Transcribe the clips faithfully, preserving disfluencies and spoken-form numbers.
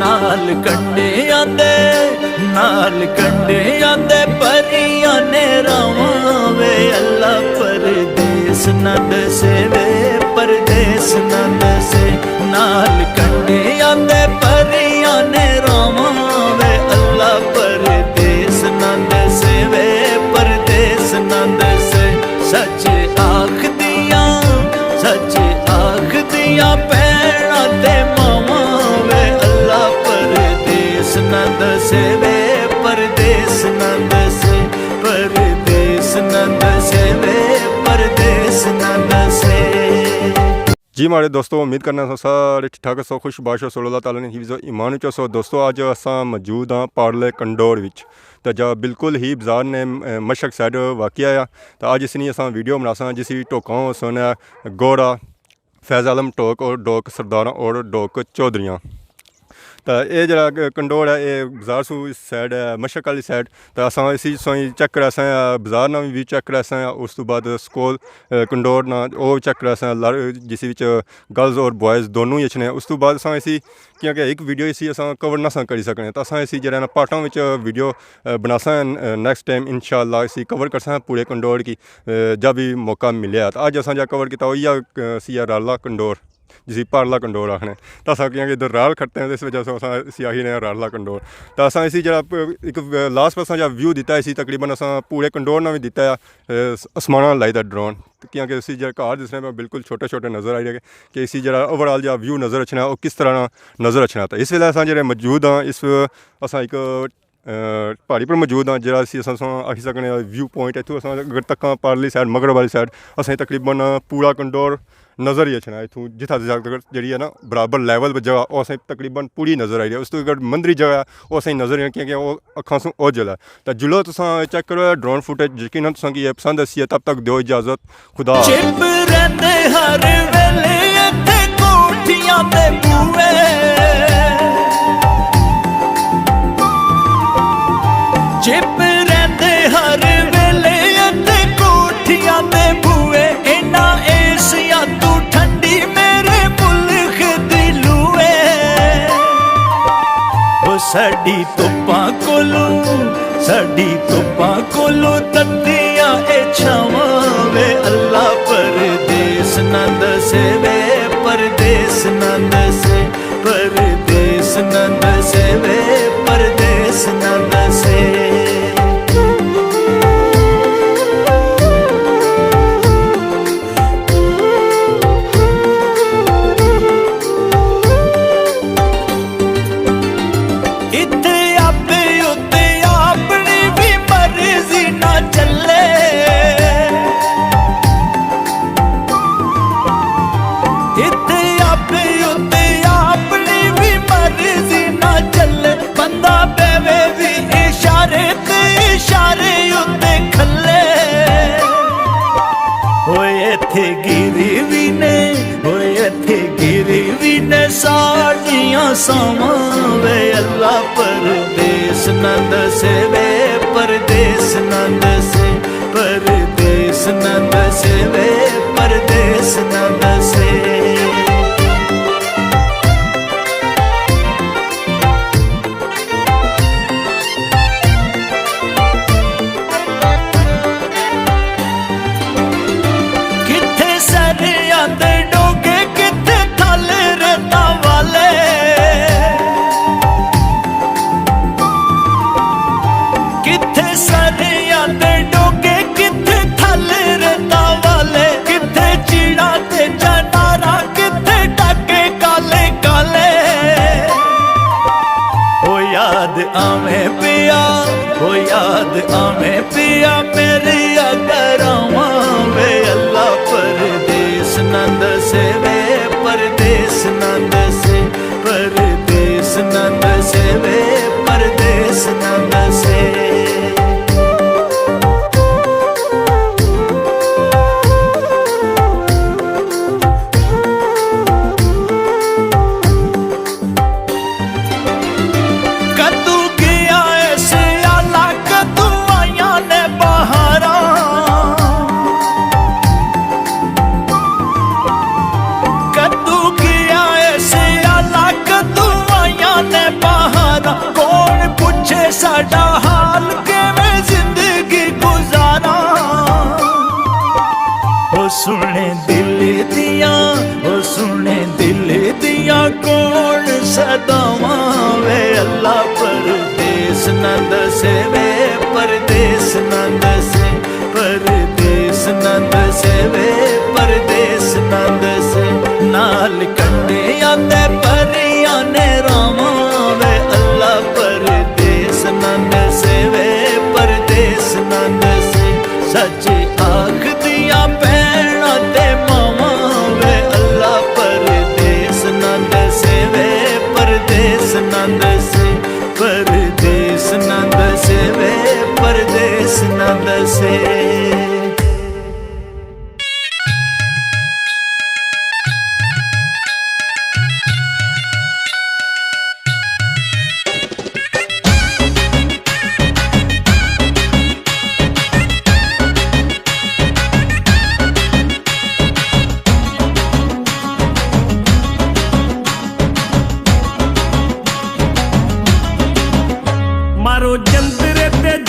نال کنڈیاں دے، نال کنڈیاں دے پریاں نے راواں وے اللہ، پردیس نہ دسے وے، پردیس نہ دسے۔ نال کنڈیاں دے پریاں نے راواں وے اللہ، پردیس نہ دسے وے، پردیس نہ دسے۔ سچ آخدیاں، سچ آخدیاں بھیناں تے ماواں وے اللہ، پردیس نہ دسے وے، پردیس نہ دسے، پردیس نہ دسے وے، پردیس نہ دسے۔ جی ماڑے دوستو، امید کرنا سو سارے ٹھیک ٹھاک سو، خوش باش ہو سو، اللہ تعالیٰ نے حفظ و ایمان وچ ہو سو۔ دوستو، اج اساں موجود ہاں پارلے کنڈور وچ۔ تے جا بالکل ہی بازار نے، اے، مشرق سائیڈ واقع ہے۔ تے اج اس نی اساں ویڈیو بناساں، جس وچ ٹوکاں ہوسن گوڑا، فیض عالم ٹوک اور ڈوک سرداراں اور ڈوک چوہدریاں۔ تے اے جیڑا ک-، کنڈور ہے، اے بازار سو اس سائیڈ ہے، مشرق آلی سائیڈ۔ تے اساں اسی سوئی چیک کراساں، بازار نا وی چیک کراساں، اس تو بعد سکول، اے، کنڈور نا او چیک کراساں، لڑ-، جس وچ گرلز اور بوائز دونوں ہی اچھنے۔ اس تو بعد اساں اسی کیونکہ ایک ویڈیو اسی اساں کور نہ ساں کری سکنے، تاں اساں اسی جیڑا نا پارٹاں وچ ویڈیو، اے، بناساں، اے، نیکسٹ ٹائم انشاءاللہ اسی کور کرساں پورے کنڈور کی، اے، جب بھی موقع ملیا۔ تاں اج اساں جا کور کیتا، او یا، اے، سی رارلا کنڈور، جسی پارلا کنڈور آخنے۔ تاں اساں کیونکہ ادھر رال کھڑتے ہیں، اس وجہ سے اساں اسی آخی نے رارلا کنڈور۔ تاں اساں اسی جیڑا پ-، ایک لاسٹ پر اساں جا ویو دیتا ہے، اسی تقریباً اساں پورے کنڈور نا وی دیتا ہے، اے، آسماناں لائی دا ڈرون۔ کیونکہ اسی جیڑا گھر دسنے پہ بالکل چھوٹے چھوٹے نظر آئی رہے کہ اسی جیڑا اوور آل جا ویو نظر اچھنا ہے، او کس طرح نا نظر اچھنا۔ تاں اس ویلے اساں جیڑے موجود ہاں، اس اساں ایک، اے، پہاڑی پر موجود ہاں، جیڑا اسی اساں سو آخی سکنے ویو پوائنٹ۔ اتھوں اساں اگر تکاں پارلی سائیڈ، مغرب والی سائیڈ، اساں تقریباً پورا کنڈور نظر ہی اچھنا ہے۔ اتھوں جتھاں تک جیڑی ہے نا برابر لیول پر جگہ، او اساں تقریباً پوری نظر آئی رہی ہے۔ اس تو اگر مندری جگہ ہے، او اساں نظر ہی نہیں، کیونکہ او اکھاں سوں اوجھل ہے۔ تاں جلو تساں چیک کرو اے ڈرون فوٹیج، یقیناً تساں کی اے پسند اسی ہے۔ تب تک دیو اجازت، خدا حافظ۔ چپ رہندے ہر ویلے اتھے کوٹھیاں دے بوئے، چپ رہندے ہر ویلے اتھے کوٹھیاں دے بوئے، انہاں ایسیاں تو ٹھنڈی میرے ملک دی لو اے۔ او ساڈی تپاں کولوں، ساڈی تپاں کولوں تتیاں اے چھاواں وے اللہ، پردیس نہ دسے وے، پردیس نہ دسے، پردیس نہ دسے وے، پردیس نہ دسے۔ اتھے آپے اتے اپنی وی مرضی نہ چلے، اتھے آپے اتے اپنی وی مرضی نہ چلے، بندہ بیوے وی اشارے تے اشارے اتے کھلے۔ ہوئے اتھے گری وی نے، ہوئے اتھے گری وی نے ساڈیاں ساواں وے اللہ، پردیس نہ دسے وے، پردیس نہ دسے، پردیس نہ دسے وے، پردیس نہ دسے۔ کتھے سریاں دے ڈوگے، کتھے تھل ریتاں والے، کتھے سریاں دے ڈوگے، کتھے تھل ریتاں والے، کتھے چیڑاں تے چناراں، کتھے ڈاکے کالے کالے۔ او یاد آویں پیا، او یاد آویں پیا میری اگر آواں وے اللہ، پردیس نہ دسے وے، پردیس نہ دسے، پردیس نہ دسے وے، پردیس نہ دسے۔ کدوں گیا اس آلا، کدوں آئیاں نے بہاراں۔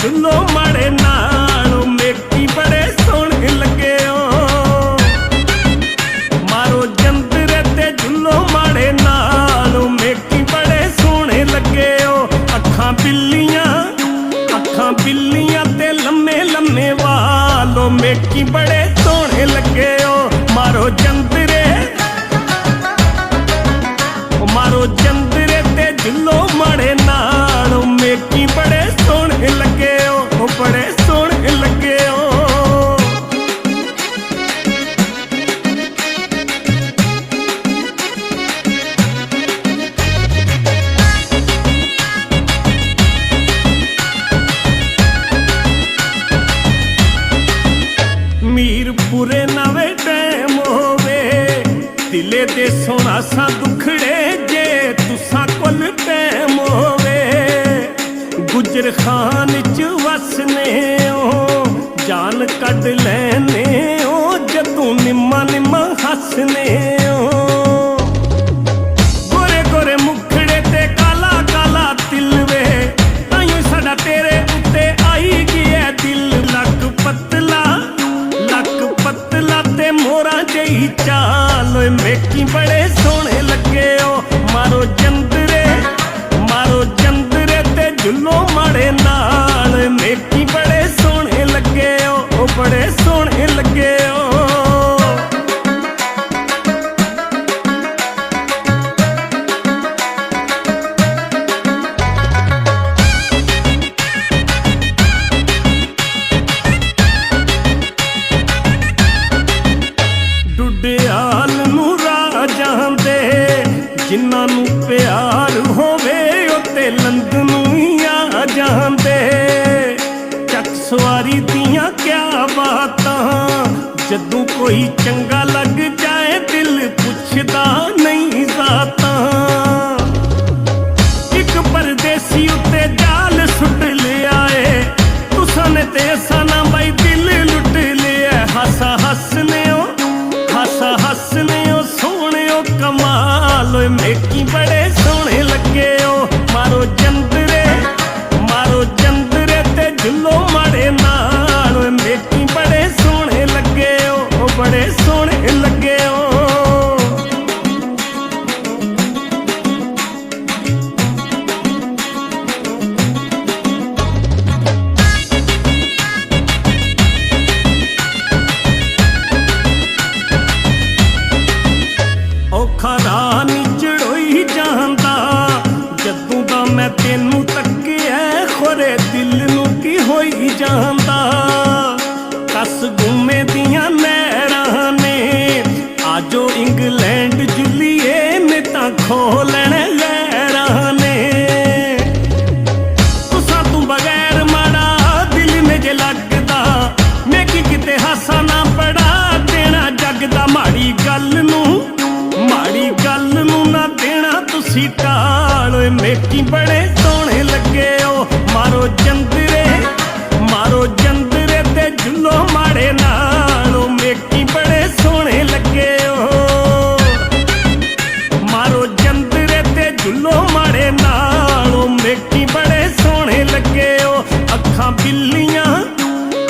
جلو ماڑے نال میکی بڑے سوہنے لگے ہو۔ مارو جندرے تے جلو ماڑے نال میکی بڑے سوہنے لگے ہو۔ اکھاں بلیاں، اکھاں بلیاں تے لمے لمے وال، او میکی بڑے سوہنے لگے ہو۔ مارو جندرے، او مارو جندرے تے جلو ماڑے نال، او میکی بڑے سوہنے لگے ہو، او بڑے سوہنے لگے ہو۔ میر پورے نویں ٹائم ہووے، دلے دے سونا سا دکھڑے جے تساں کول ٹائم ہووے۔ گجر خان اچ وسنے ہو، جان کڈ لینے ہو، جدوں نما نما ہسنے ہو۔ گورے گورے مکھڑے تے کالا کالا تل وے، تائیوں ساڈا تیرے اتے آئی گیا دل۔ لک پتلا، لک پتلا تے موراں جئی چال، اوئے میکی بڑے سوہنے لگے ہو۔ مارو جندرے، مارو جندرے تے جلو ماڑے نال، میکی بڑے سوہنے لگے ہو، او بڑے سوہنے لگے ہو۔ ڈڈیال نو راہ جاندے، جنہاں نو پیار ہووے، او تے لندنوں ہی آ جاندے۔ چک سواری دیاں کیا باتاں، جدوں کوئی چنگا لگ جائے، دل پچھدا نہیں ذاتاں۔ اک پردیسی اتے جال سٹ لیا اے، تساں نے تے اساں نا بھائی دل لٹ لیا اے۔ ہاسا ہسنے ہو، ہاسا ہسنے ہو، سوہنے ہو کمال، اوئے میکی بڑے سوہنے لگے ہو۔ مارو جندرے، مارو جندرے تے جلو ماڑے نال، اوئے میکی بڑے سوہنے لگے ہو، او بڑے سوہنے لگے ہو۔ اوکھا راہ نچڑ ہوئی جاندا، جدوں دا میں تینوں تکیا، خورے دل نوں کی ہوئی جاندا۔ کس گومے دیاں نہراں نے، آجو انگلینڈ جلیے، میں تاں کھولن لہراں نے۔ تساں توں بغیر ماڑا دل میں جے لگدا، میں کی کتے ہاسا نہ پڑا دینا جگ دا۔ ماڑی گل نوں، ماڑی گل نوں نہ دینا تسی ٹال، اوئے میکی بڑے سوہنے لگے ہو۔ مارو جندرے، مارو جندرے تے جلو ماڑے نال، او میکی بڑے سوہنے لگے ہو۔ مارو جندرے تے جلو ماڑے نال، او میکی بڑے سوہنے لگے ہو۔ اکھاں بلیاں،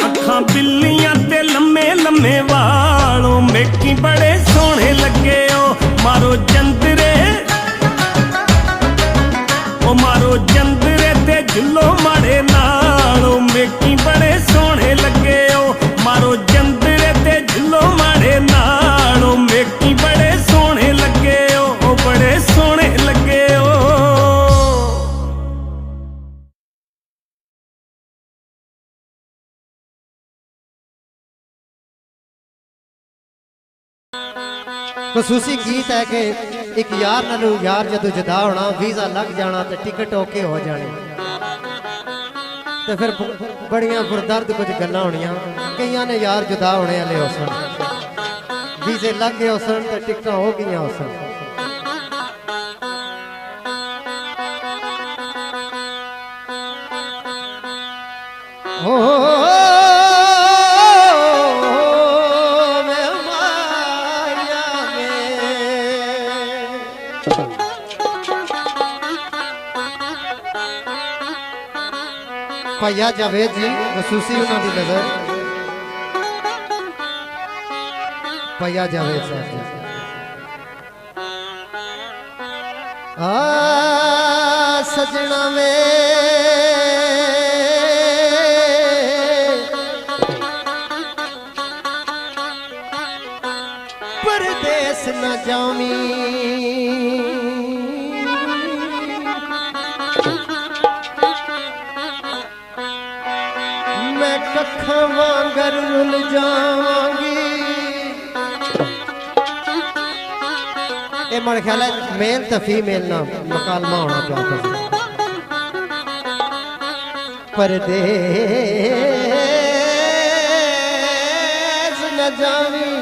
اکھاں بلیاں تے لمے لمے وال، او میکی بڑے سوہنے لگے ہو۔ مارو جندرے، او مارو جندرے تے جلو ماڑے نال، او میکی بڑے سوہنے لگے ہو۔ مارو جندرے تے جلو ماڑے نال، او میکی بڑے سوہنے لگے ہو، او بڑے سوہنے لگے ہو۔ خصوصی گیت ہے کہ ایک یار نالوں یار جدوں جدا ہونا، ویزا لگ جانا تے ٹکٹ اوکے ہو جانی۔ تے پھر ب-، بڑیاں پردرد کچھ گلاں ہونیاں، کئیاں نے یار جدا ہونے آلے ہوسن، ویزے لگ گئے ہوسن تے ٹکٹاں ہو گئیاں ہوسن۔ ہو، میں ماریا میں۔ بھیا جاوید جی، خصوصی انہاں دی نظر۔ بھیا جاوید صاحب جی۔ آ سجنا وے، پردیس نہ جاویں، میں ککھاں وانگر رل جاواں گی۔ اے ماڑے خیال ہے میل تے فیمیل نا مکالمہ ہونا پیا۔ پردیس نہ جاویں۔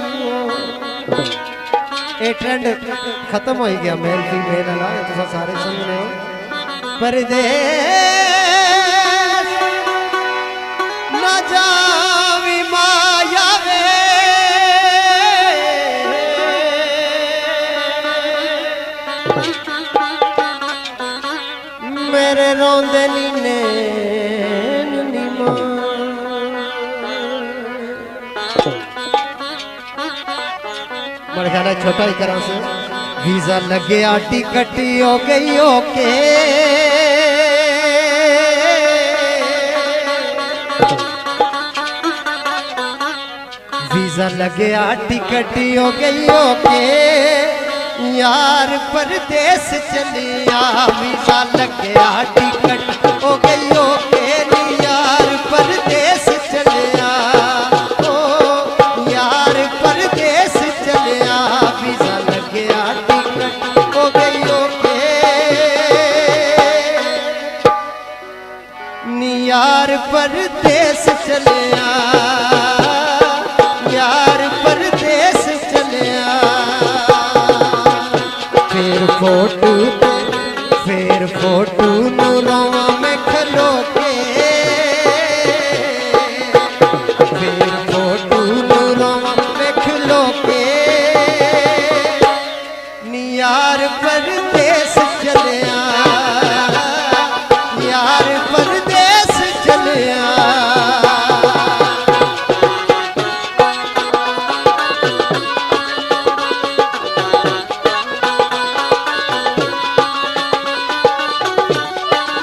اے ٹرینڈ ختم ہوئی گیا میل فیمیل والا، اے تساں سارے سمجھنے ہو۔ پردیس نہ جاویں مایا وے، میرے روندے نی نین نی ماں۔ ماڑے خیال ہے چھوٹا ہی کراں سے۔ ویزا لگیا ٹکٹ ہو گئی اوکے۔ ویزا لگیا ٹکٹ ہو گئی اوکے، یار پردیس چلیا۔ ویزا لگیا ٹکٹ ہو گئی اوکے، نی یار پردیس چلیا۔ او یار پردیس چلیا، ویزا لگیا ٹکٹ ہو گئی اوکے۔ نی یار پردیس چلیا، یار پردیس چلیا۔ پھر فوٹو، پھر فوٹو نو رواں میں کھلو کے، پھر فوٹو نو رواں میں کھلو کے۔ نی یار پردیس چلیا، یار پردیس چلیا۔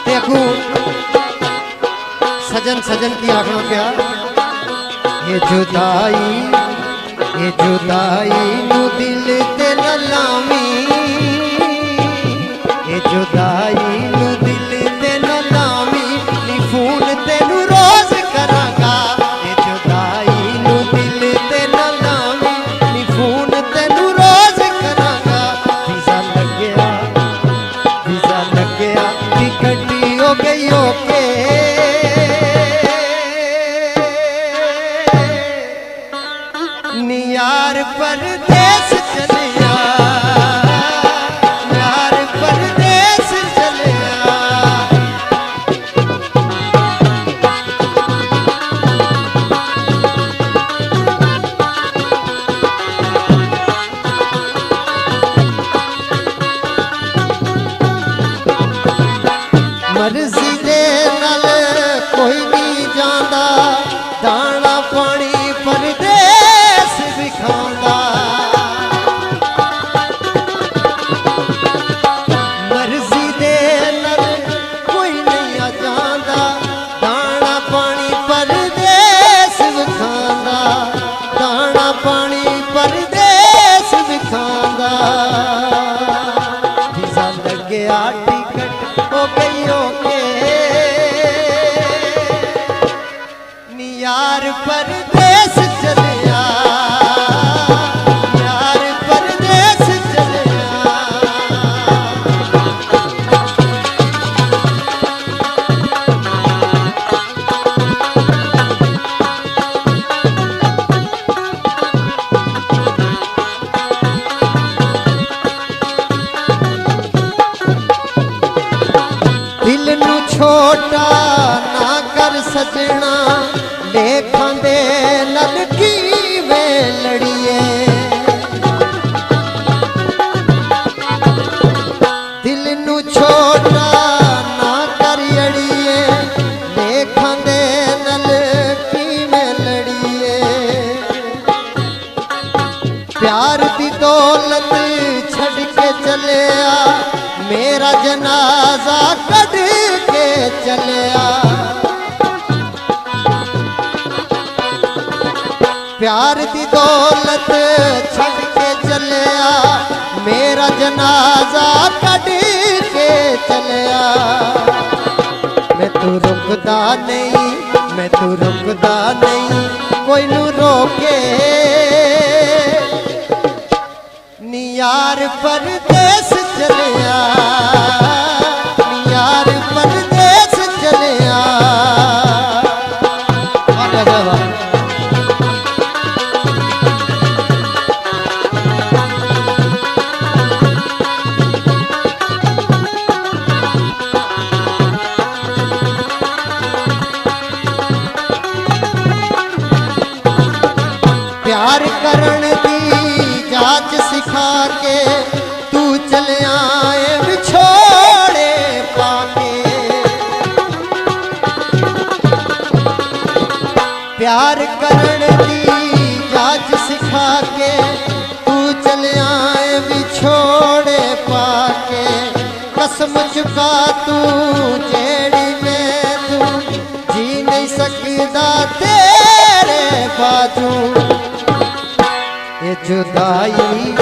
تے اگوں سجن، سجن کی آخنا پیا؟ یہ جدائی، یہ جدائی نو دل تے نہ لاویں، یہ جدائی نو دل تے نہ لاویں، نی فون تینوں روز کراں گا۔ یہ جدائی نو دل تے نہ لاویں، نی فون تینوں روز کراں گا۔ ویزا لگیا، ویزا لگیا، ٹکٹ ہو گئی اوکے۔ نی یار پردیس چلیا، یار پردیس چلیا۔ مرضی دے نال کوئی نہیں جاندا، دانا پانی پردیس وکھاندا۔ مرضی دے نال کوئی نہیں آ جاندا، دانا پانی پردیس وکھاندا، دانا پانی پردیس وکھاندا۔ ویزا لگیا ٹکٹ ہو گئی اوکے۔ نی یار پردیس چلیا، یار پردیس چلیا۔ دل نو چھوٹا نہ کر سجنا، لیکھاں دے نال کیویں لڑیے۔ دل نو چھوٹا نہ کر اڑیے، لیکھاں جنازہ کڈھ کے چلیا۔ پیار دی دولت چھڈ کے چلیا، میرا جنازہ کڈھ کے چلیا۔ میں تو رکدا نہیں، میں تو رکدا نہیں، کوئی نو روکے۔ نی یار پردیس چلیا، نی یار پردیس چلیا۔ واہ، واہ، واہ۔ پیار کرن دی جاچ سکھا کے تو چلیا اے وچھوڑے پا کے۔ پیار کرن دی جاچ سکھا کے تو چلیا اے وچھوڑے پا کے۔ قسم چکا تو جیڑی میں تو جی نہیں سکدا تیرے باجو۔ اے جدائی،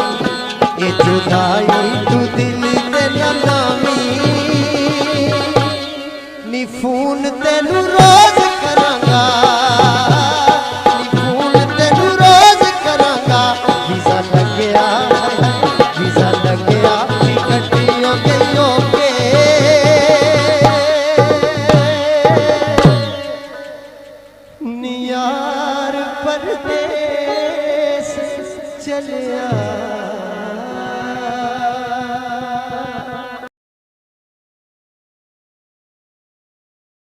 اے جدائی تو دل تے نہ لاویں۔ نی فون تینوں روز کراں گا، نی فون تینوں روز کراں گا۔ ویزا لگیا، ویزا لگیا، ٹکٹ ہو گئی اوکے۔ نی یار پردیس چلیا۔